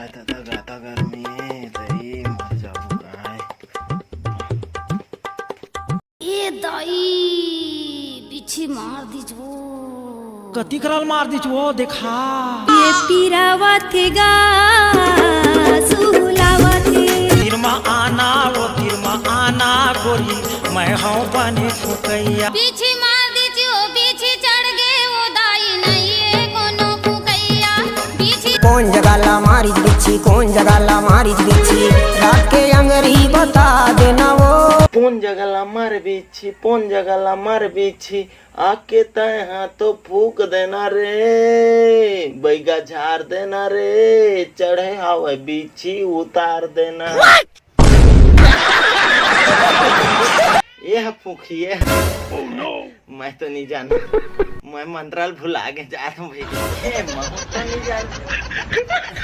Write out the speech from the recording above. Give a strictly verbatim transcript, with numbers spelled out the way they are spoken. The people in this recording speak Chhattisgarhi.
दादा, गाता गर्मी, दई मर जाबो काय। ए दाई, बिच्छी मार दीच वो। कती कराल मार दीच वो, देखा। ये पीरावत हे गा, सुलावत हे। तीर मा आना, वो तीर मा आना, गोरी, मैं हूँ बने फुकैया। बिच्छी मार दीच वो, बिच्छी चढ़ गे वो दाई, नहीं ये कोनो फुकैया। बिच्छी कोन जगह ला मारिच बिच्छी, कोन जगह ला मारिच बिच्छी, रात के अंगरी बता देना वो। कोन जगह ला मार बिच्छी, कोन जगह ला मार बिच्छी, आके तैं हा तो फूक देना रे, बैगा झार देना रे, चढ़े हावय बिच्छी उतार देना। ये ह फूकी, ये ह। मैं तो नहीं जानव, मैं मंत्र ल भुला के जात हूँ भैया। ए, मैं तो नहीं जानव।